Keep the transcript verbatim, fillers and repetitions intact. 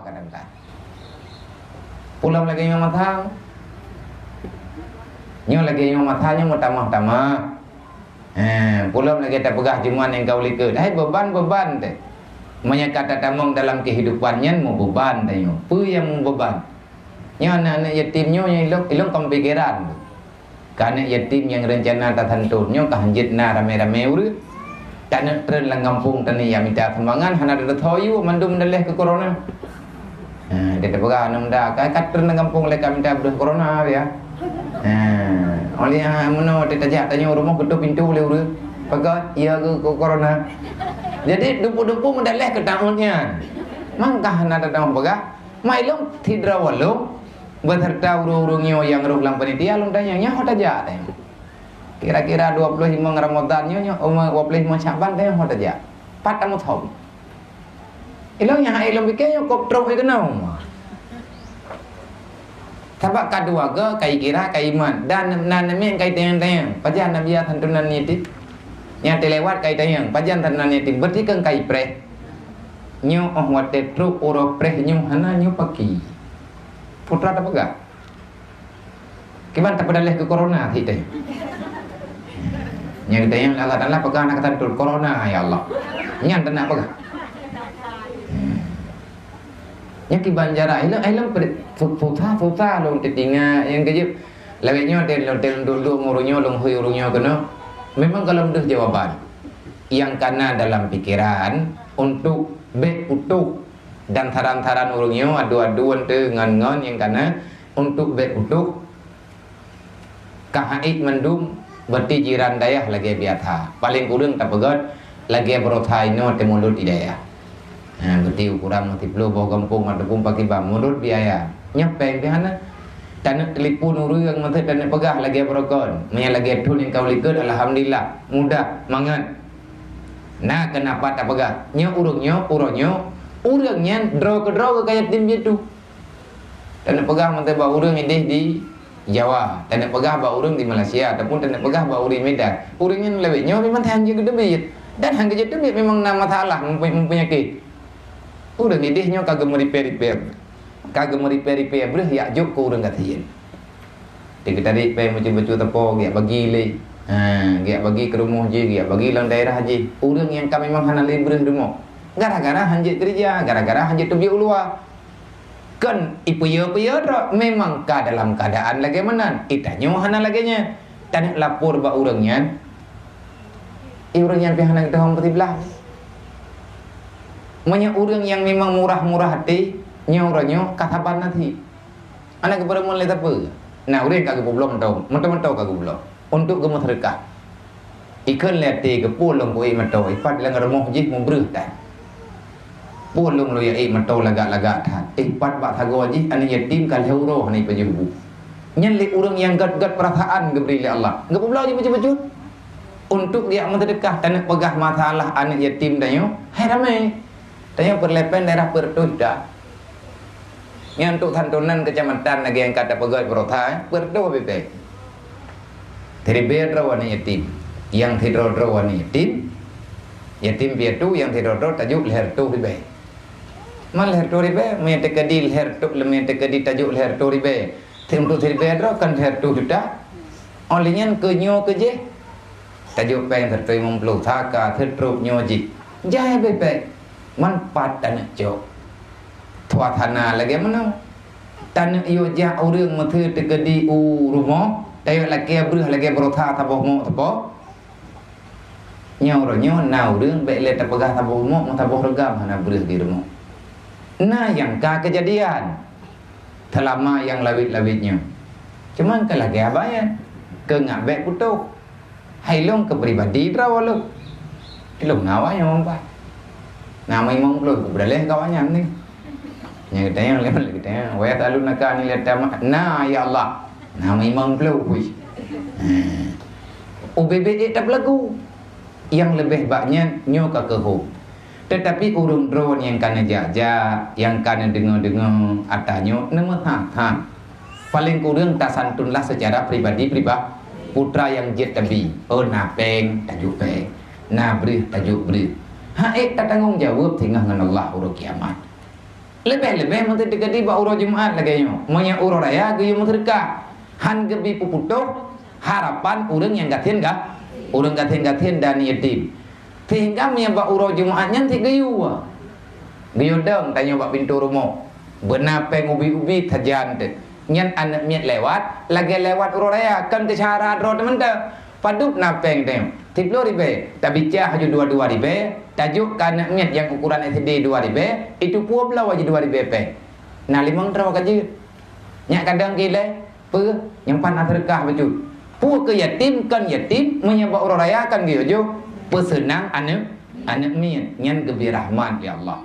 Kadang-kadang. Pulom lagèe nyoe masa. Nyoe lagèe nyoe masa nyoe meutamah-tamah. Eh, pulom lagèe tapeugah jeuman nyang ka u likot. Hai beuban-beuban teuh. Meunyoe ka tatamong dalam keuhidupan nyan meubeban tanyoe. Peue nyang meubeban? Nyoe aneuk-aneuk yatim nyoe nyang ilong, ilong kon pikeran. Keu aneuk yatim nyang reuncana tasantot nyoe ka hanjeuet na ramé-ramé ureueng. Taneuk treun lam gampông taneuk jak mita sumbangan hana teudeungoe yue mandum daleh keu corona. Ha, dia tapeugah aneuk muda, ka, ka treun lam gampông lé ka mita breuh corona ya. Ha, oleh ha, meunoe dia tajak tanyoe rumoh geutôp pintoe lé ureueng. Peugah, "Iya keu, keu corona." Jadi dupu-dupu meudaleh keu taun nyan. Mangka hana teudeungoe peugah, "Mai lôn sidroe lôn." Beserta ureueng-ureueng nyoe nyang rôh lam panitia lôn tanyong, nyan ho tajak tanyong. Kira-kira dua puluh lima Ramadhan nyoe, nyoe, dua puluh lima Syaban tanyong ho tajak. Pat tameuthom. Ilong nyang hai lôn pike nyoe kop trok keunoe. Sabab ka dua go kai kira kai iman dan na namiet kai tanyong-tanyong. Pajan Nabi santunan yatim? Nyang teulewat kai tanyong. Pajan santunan yatim? Berarti kan kai preh. Nyoe oh watèe trok uroe preh nyoe hana nyoe paki. Putra tapeugah. Kiban tapeudaleh keu corona cit teh. Nyang tanyong Allah Taala peugah na kata betul corona ya Allah. Nyan teunak peugah. Nyang kiban jarak ilong ilong susah-susah lôn teutinga nyang keujeuet. Lawét nyoe teuh lôn teuh lôn duek-duek ureueng nyoe lôn hui ureueng nyoe keunoe. Memang gohlom deuh jawaban. Nyang kana dalam pikeran untuk bèk putôh. Dan saran-saran ureueng nyoe adu-adu ente ngon-ngon nyang kana untuk bèk putôh ka hai mandum berarti jiran dayah lagèe biasa. Paling kureueng tapeugöt lagèe beurota inoe teumulot di dayah. Ha, berarti ukuran meusiploh boh gampông ataupun pakriban mulot biaya. Nyoe pèng pih hana. Taneuk telepon ureueng meuteuk taneuk peugah lagèe beurokon. Meunyo lagèe thôn nyang ka u likot alhamdulillah mudah mangat. Na keunapa tapeugah, nyoe ureueng nyoe, uroe nyoe, ureueng nyan droe keudroe geukaya tim jitu. Taneuk peugah mantong bak ureueng ideh di Jawa, taneuk peugah bak ureueng di Malaysia, ataupun taneuk peugah bak ureueng Medan. Ureueng nyan lawét nyoe memang han jeuet geuteubiet. Dan han geujeuet teubiet memang na masalah, mempe-, meupenyakét. Ureueng ideh nyoe ka geumeuripè-ripè. Ka geumeuripè-ripè breuh yak jok keu ureueng gasien. Di geutari pèng bacut-bacut teupô, geujak bagi lé. Ha, geujak bagi keu rumoh jih, geujak bagi lam daerah jih. Ureueng nyang ka memang hana lé breuh rumoh. Gara-gara han jeuet keureuja, gara-gara han jeuet teubiet u luwa. Kon ipeuyeu-peuyeu droe, memang ka dalam keuadaan lagèe meunan. Itanyoe hana lagèe nyan. Taneuk lapor bak ureueng nyan. Ureueng nyan pih hana geuteuhong peusiblah. Meunyoe ureueng nyang memang murah-murah até, nyoe uroe nyoe ka saban na cit. Hana geupeureumeun lé sapeue. Na ureueng ka geupeubloe mantong, mantong-mantong ka geupeubloe. Untuk geumeuseudeukah. Ikheun lé até geuh, "Peue lôn kuék mantong, ipat lam rumoh jih mubreuh that. Peue lôn lôn ék mantong lagak-lagak that, ipat bak sagoe jih aneuk yatim ka lhèe uroe hana ipajoh bu." Nyan lé ureueng nyang gèt-gèt peurasaan geubri lé Allah. Geupeubloe jih bacut-bacut. Untuk geujak meuseudeukah, taneuk peugah masalah aneuk yatim tanyoe, hai ramé. Tanyoe peureulèe pèng daerah peuet reutôh juta. Nyan untuk santunan keucamatan lagèe nyang ka tapeugöt beurota, eh, peuet reutôh habéh pèng. Siribèe droe aneuk yatim. Nyang sidroe-droe aneuk yatim, yatim piatu nyang sidroe-droe tajok lhèe reutôh ribèe. Man lhèe reutôh ribèe, meunyo teukeudi lhèe reutôh, meunyo teukeudi tajok lhèe reutôh ribèe. Untuk siribèe droe kan lhèe reutôh juta. Óh lheueh nyan keu nyoe keu jih, tajok pèng sireutoh limong ploh, saka, sireutoh nyoe jih. Jai bèe-bèe, man pat taneuk cok. Suasana lagèe meunoe. Taneuk yue jak ureueng meuteue teukeudi u rumoh, tayue lakèe breuh lagèe beurota saboh mok saboh. Nyoe uroe nyoe na ureueng bèk lé tapeugah saboh mok meusaboh reugam hana breuh di rumoh. Na nyang ka keujadian. Seulama nyang lawét-lawét nyoe. Cuman ka lagèe haba nyan, keu ngat bèk putôh. Hai lôn keu pribadi droe lôn. Lôn na awak nyoe bah. Na limong ploh, kupeudaleh keu awak nyan ni. Nyang geutanyong lé, lé geutanyong, "Wa yas'alunaka 'anil yatama." Na, ya Allah. Na limong ploh, wih. Ha. Ubé-bé ék tapeulagu. Nyang leubeh bak nyan nyoe ka keuhom. Teutapi ureueng droe nyang ka neujak-jak, nyang ka neudeungoe-deungoe, ata nyoe neumeuhah-hah. Paleng kureueng tasantunlah seucara pribadi-priba-, putra nyang jeuet tabi. Oh, na pèng, tajok pèng. Na breuh, tajok breuh. Hak ék tatanggong jaweueb singoh ngon Allah uroe kiamat. Leubeh-leubeh meuteugadi bak uroe Jumat lagée nyoe. Meunyoe uroe raya geuyue meuseudeukah, han geubi peuputôh harapan ureuëng nyang gasien ga-, ureuëng gasien-gasien dan yatim. Sehingga meunyoe bak uroe Jumat nyan cit geuyue, geuyue dong tanyoe bak pintoe rumoh. Beuna péng ubi-ubi sajan teuk. Nyan aneuëk miet lewat, lagée lewat uroe raya, kon keu syara droe teumantong. Padub na péng teuh? Siplôh ribée. Tabica haju dua dua ribée, tajok keu aneuëk miet nyang ukuran S D dua ribée, itu pue bloe haju dua ribée péng. Na limong droe ka jeuet. Nyak kadang keu ilée, peue nyang pan na seudeukah bacut. Peue keu yatim, kon yatim, meunyoe bak uroe raya kan geuyue jok, peuseunang aneuëk, aneuëk miet, nyan geubri rahmat lé Allah.